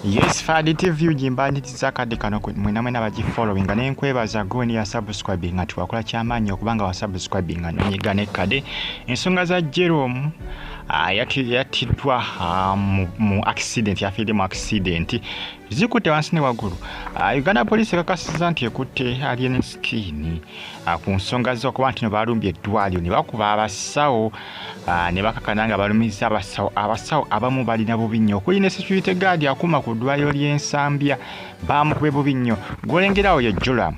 Yes, Fadi TV ugimbaniriza akadde kano mwena mwena bagifollowinga ne nkwebaza gwe ne yasubscribinga nti wakola kyamaanyi okuba nga wasubscribinga nonyiga nekkade. Ensonga za Jerome yattiddwa mu accident, yafiiridde mu accident, zikutte wansi ne waggulu. Uganda Police ekakasizza nti ekutte Alien Skin ku nsonga z'okuba nti no balumbye eddwaliro ne bakuba abasawo, ne bakakana nga balumizza abasawo. Abasawo abamu balina bubi nnyo, okuli ne security guard akuuma ku ddwaliro ly'Ensambya baamukube bubi nnyo. Gw'olengerawo ye Joram,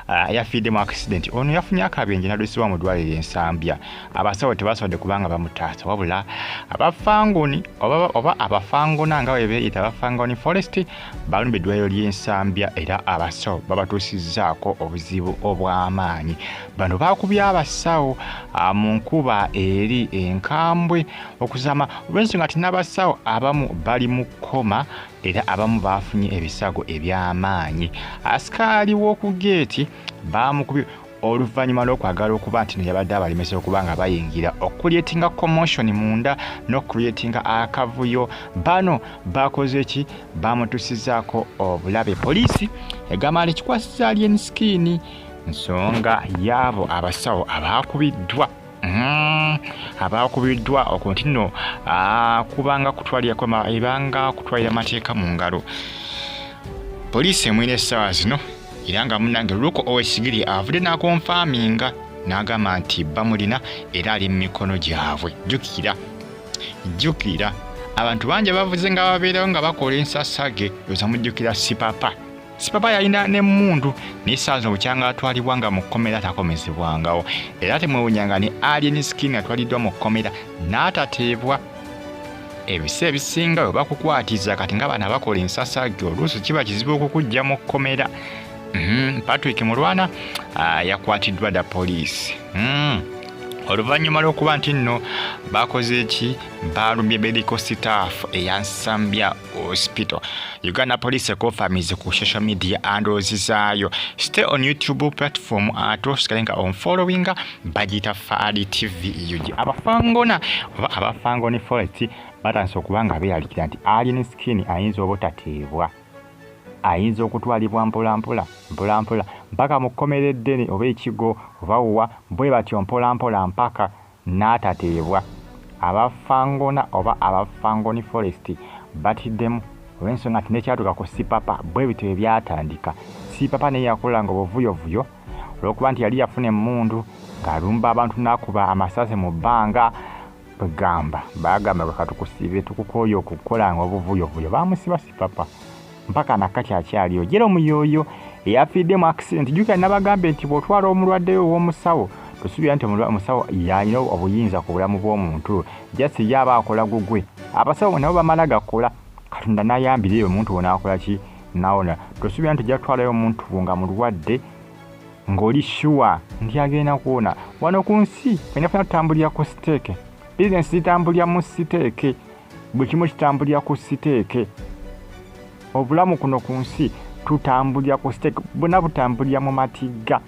yafiiridde mu accident. Ono yafunye akabenje n'adusibwa mu ddwaliro ly'Ensambya. Abasawo tebasobodde kubanga bamutaasa, wabula abafangoni oba abafangona nga bwe beeyita abafangoni forest balumbye eddwaliro ly'Ensambya era abasawo babatuusizzaako obuzibu obw'amaanyi. Bano baakubye abasawo mu nkuba eri enkambwe okuzama, olw'ensonga nti n'abasawo abamu bali mu kkoma era abamu baafunye ebisago eby'amaanyi. Asikaali w'oku geeti baamukubye oluvannyuma lw'okwagala okuba nti yabadde abalemesa okuba nga bayingira, okucreatinga commotion munda n'okucreatinga akavuyo. Bano bakoze ki? Bamutusizaako obulabe. Poliisi egamba nti kikwasiza Alien Skin nsonga y'abo abasawo abaakubiddwa, abaakubiddwa okwo nti nno kubanga kutwalirako ebanga kutwalira amateeka mu ngalo. Poliisi emwina essaawa zino, era nga munnange Luko Owesigiri avudde n'aconfirminga n'agamba nti bamulina era ali mu mikono gyabwe. Jjukira abantu bangi abavuze nga babeerawo nga bakola ensasage. Oza mujjukira Sipapa. Sipapa yalina n'emmundu, naye essaawa zino bukyanga atwalibwa nga mu kkomera takomezebwangawo. Era temwewunyanga ne Alien Skin atwaliddwa mu kkomera n'atateebwa. Ebisa ebisinga bwe bakukwatiza kati nga bano abakola ensasage, oluusi kiba kizibu okukuggya mu kkomera. Patrick Mulwana yakwatiddwa dda poliisi oluvannyuma lw'okuba nti nno bakoze ki? Balumbye medical staff eya Nsambya Hospital. Uganda Police econfirmize ku social media handles zaayo. Stay on YouTube platform ate osigale nga onfollowinga, bagiyita Faali TV UG. Abafangona oba abafangoni forest batandise okuba nga beeralikira nti Alien Skin ayinza obutateebwa, ayinza okutwalibwa mpolampola mpolampola mpaka mu kkomera eddene oba ekigo oba wa, bwe batyo mpolampola mpaka n'atateebwa. Abafangona oba abafangoni forest batiddemu olw'ensonga nti nekyatuuka ku Sipapa bwe bityo bye byatandika. Sipapa naye yakolanga obuvuyovuyo olw'okuba nti yali yafuna emmundu ng'alumba abantu n'akuba amasasi mu bbanga. Bwegamba baagamba gwe katukusibe, tukukooye okukolanga obuvuyovuyo. Baamusiba Sipapa mpaka nakati akyaliyo. Jerome yoyo eyafiiridde mu accident. Jjukira nabagambye nti bw'otwala omulwadde ow'omusawo, tosuubira nti omusawo yalina obuyinza ku bulamu bw'omuntu, just ye aba akola gugwe. Abasawo nabo bamala gakola, Katonda n'ayambira eyo omuntu wo n'akola ki? N'awona. Tosuubira nti ojja kutwalayo omuntu wo nga mulwadde ng'oli sure nti agenda kuwona. Wano ku nsi fenna fenna tutambulira ku stake, bizinesi zitambulira mu stake, buli kimu kitambulira ku stake. Obulamu kuno ku nsi tutambulira ku stake, bwonna butambulira mu matigga.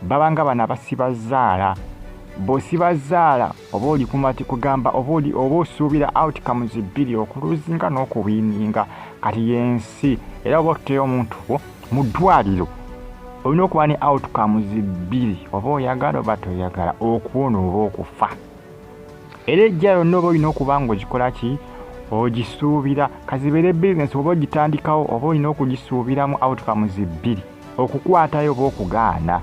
Babanga bano abasiba zaala, bw'osiba zaala oba oli ku mati, kugamba oba osuubira outcomes bbiri, okulosinga n'okuwinninga. Kati yensi era oba otuteyo omuntu wo mu ddwaliro, olina okuba ne outcomes bbiri, oba oyagala oba toyagala, okuwona oba okufa. Era ejja yonna oba olina okuba nga ogikola ki? Ogisuubira. Kazibeere bizinesi oba ogitandikawo, oba olina okugisuubiramu outcomes bbiri, okukwatayo oba okugaana.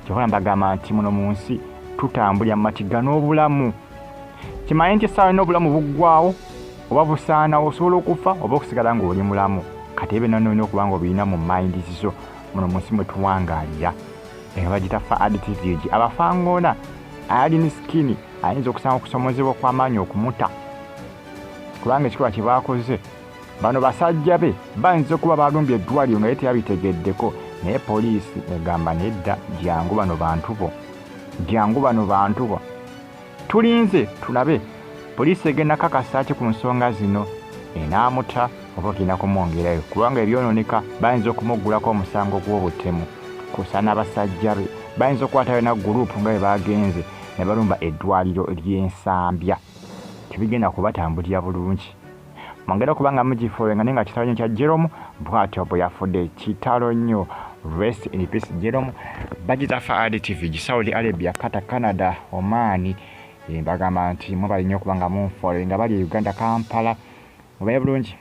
Kyova mbagamba nti muno mu nsi tutambulira mu matigga n'obulamu. Kimanye nti essaawa yonna obulamu buggwawo oba busaanawo, osobola okufa oba okusigala ng'oli mulamu. Kati ebyo byonna olina okuba nga obirina mu mind zo. Muno mu nsi mwe tuwangaalira, eyo bagiyita Faad TV. Abafangoona Alien Skin ayinza okusanga okusomozebwa kw'amaanyi okumuta, kubanga ekikolwa kye baakoze bano basajja be bayinza okuba balumbye eddwaliro nga ye teyabitegeddeko. Naye poliisi egamba nedda, jangu bano bantu bo, jangu bano bantu bo. Tulinze tulabe poliisi egenda kakasa ki ku nsonga zino, enaamuta oba ogenda kumwongerayo, kubanga ebyonooneka bayinza okumuggulako omusango gw'obutemu kusa n'abasajja be bayinza okukwatayo na group nga bwe bagenze ne balumba eddwaliro ly'Ensambya. Tebigenda kubatambulira bulungi. Mwongere okuba nga mugifollowinga, naye nga kitalo nnyo kya Jerome, bw'atyo bwe yafudde. Kitalo nnyo, rest in peace, Jerome. Bagizafa adtv, Saudi Arabia, Qatar, Canada, Oman, bagamba nti mwebale nnyo okuba nga munfollowinga. Bali e Uganda, Kampala, mubeere bulungi.